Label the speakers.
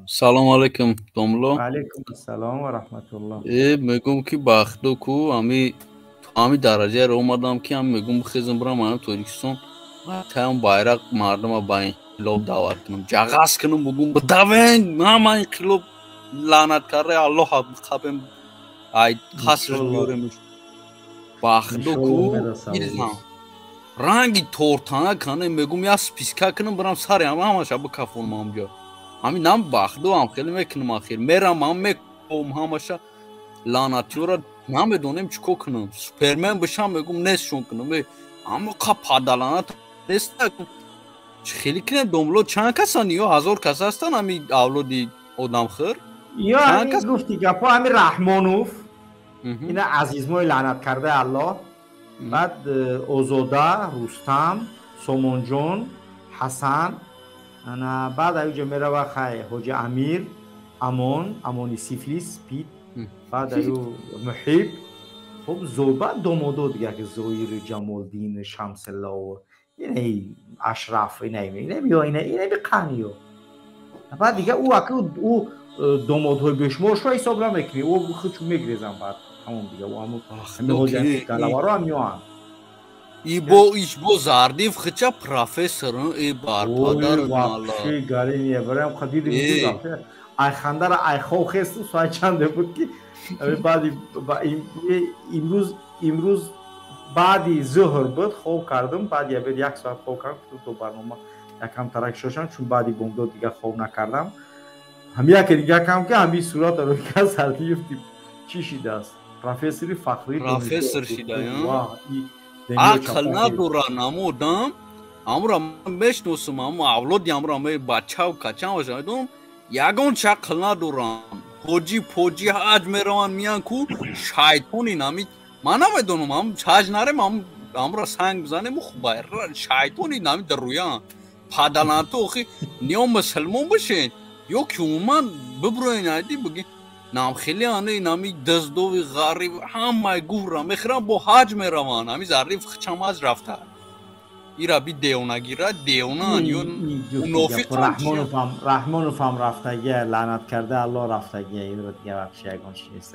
Speaker 1: Салом алейкум, домло.
Speaker 2: Алейкум ассалом ва раҳматуллоҳ.
Speaker 1: Мегӯм, ки бахто ку ами дараҷаро омадам, ки ам мегӯм, хезам, бирам ами Тоҷикистон, таям байрақ, мардума ба инқилоб даъват кунам, ҷағаз кунам, бугум: «Бидавен, ҳама инқилоб, лаънат кардаи Аллоҳ қабем, ай қасрш биёремш». Бахдо ку, ранги тортана кане, мегум, я списка кунам, бирам сари ҳама, ҳамаша бикафонам ҳамҷо. Ҳамин нам бахдо ҳам хеле мекунам, ахир мерам, ҳам меком ҳамаша лаънатиёра. Намедонем чӣ кор кунам, супермен бишам, мегум, нестшон кунам. Ҳама қа падаланат нест, хеле кунем. Домло, чанд касан? Ё 1000 кас ҳастанд ҳами авлоди одамхӯр?
Speaker 2: Ё гуфти гапо, ҳами Раҳмонов, ина азизмои лаънат кардаи Аллоҳ, баъд Озода, Рустам, Сомонҷон, Ҳасан, ана баъд аюҷа мерава, хай, Ҳоҷи Амир, Амон, Амони сифлис пит, баъд аю Муҳиб, хуб, баъд домодо дига, ки Зоиру Ҷамолдин, Шамсилло, инаи Ашраф, инаи қаниё. Баъд дига ӯ ака ӯ домодҳои бешуморшро ҳисоб намекунӣ, ӯ худшу мегрезам, баъд тамом дига, ӯ ҳамун галаваро ҳам меоянд.
Speaker 1: Ибо ишбо зардив хича профессор и барпадар.
Speaker 2: Гариния барам қадиди айхандара, айхов хесту, соат чанде буд, ки баъди имрӯз баъди зуҳр буд, хоб кардам, баъди обед як соат хоб кардам, то барнома якам тарак шошам, чун баъди бомдод дига хоб накардам. Ҳами яке дига кам, ки ҳами суратаро зардиев чӣ шидааст, профессори фахрӣ.
Speaker 1: Профессор шида, ақл надоран ҳамо одам. Амра мешиносам, ҳамо авлоди амра, бачав качам бошам, медонам, ягон чақл надорам. Ҳоҷӣ поҷӣ ҳаҷ мераванд, миян ку, шайтони нами, ман намедонам, ҳам ҳаҷ нарем, ҳамра санг бизанем, хуба шайтони нами дарӯян падаланто. Охи, ниё мусулмон бошен ё ки умуман биброен, айди биги намхели ане нами даздови ғариб, ҳамаи гуҳра мехӯранд, бо ҳаҷ мераванд. Ҳами зариф хичам ҳаҷ рафта, ира би девонагира, девонаан ё мунофиқ.
Speaker 2: Раҳмоновам рафтагия, лаънат карда Алло рафтагия, инро дига вообще ягон чи нест.